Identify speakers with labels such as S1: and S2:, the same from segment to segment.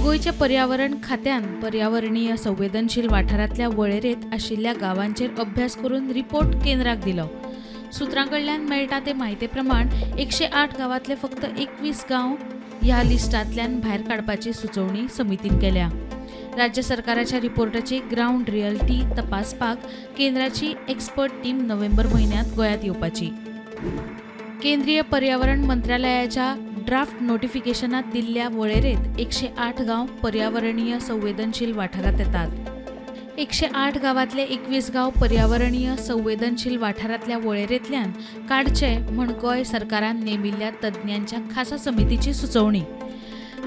S1: गोंयच्या पर्यावरण खात्यान पर्यावरणीय संवेदनशील वाठारांतल्या वळेरेंत आशिल्ल्या गांवांचेर अभ्यास करून रिपोर्ट केंद्राक दिलो. सुत्रां कडल्यान मेळटा ते म्हायती प्रमाण 108 गांवांतले फक्त 21 गांव ह्या लिस्टांतल्यान भायर काडपाची सुचोवणी समितीन केल्या. राज्य सरकाराच्या रिपोर्टाची ग्रावंड रियलिटी तपासपाक केंद्राची एक्सपर्ट टीम नोव्हेंबर म्हयन्यांत गोंयांत येवपाची. केंद्रीय पर्यावरण मंत्रालयाच्या ड्राफ्ट नोटिफिकेशनात दिल्ल्या वळेरेंत 108 गांव पर्यावरणीय संवेदनशील वाठारांत येतात. 108 गांवांतले 21 गांव पर्यावरणीय संवेदनशील वाठारांतल्या वळेरेंतल्यान काडचे म्हूण गोंय सरकारान नेमिल्ल्या तज्ञांच्या खासा समितीची सुचोवणी.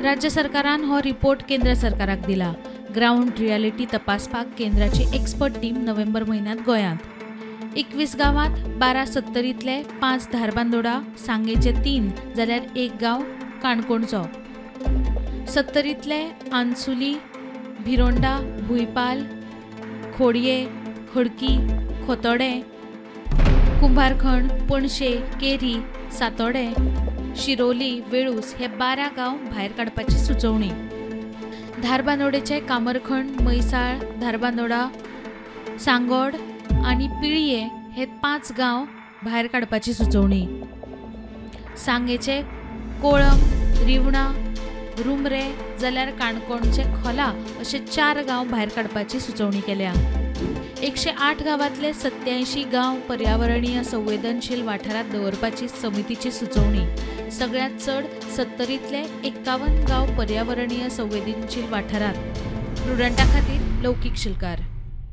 S1: राज्य सरकारान हो रिपोर्ट केंद्र सरकाराक दिला. ग्रावंड रियलिटी तपासपाक केंद्राची एक्सपर्ट टीम नोव्हेंबर म्हयन्यांत गोंयांत. 21 गांवांत 12 सत्तरींतले, 5 धारबांदोडा, सांगेचे 3 जाल्यार 1 गांव काणकोणचो. सत्तरींतले आनसुली, भिरोंडा, भुंयपाल, खोडये, खडकी, खोतोडें, कुंभारखण, पणशे, केरी, सातोडें, शिरोली, वेळूस हे 12 गांव भायर काडपाची सुचोवणी. धारबांदोडेचे कामरखण, मैसाळ, धारबांदोडा, सांगोड आनी पिळये हे 5 गांव भायर काडपाची सुचोवणी. सांगेचे कोळम, रिवणा, रुमरे जाल्यार काणकोणचे खोला अशे 4 गांव भायर काडपाची सुचोवणी केल्या. 108 गांवांतले 87 गांव पर्यावरणीय संवेदनशील वाठारांत दवरपाची समितीची सुचोवणी. सगळ्यांत चड सत्तरींतले 51 गांव पर्यावरणीय संवेदनशील वाठारांत. प्रुडंटा खातीर लौकीक शिलकार.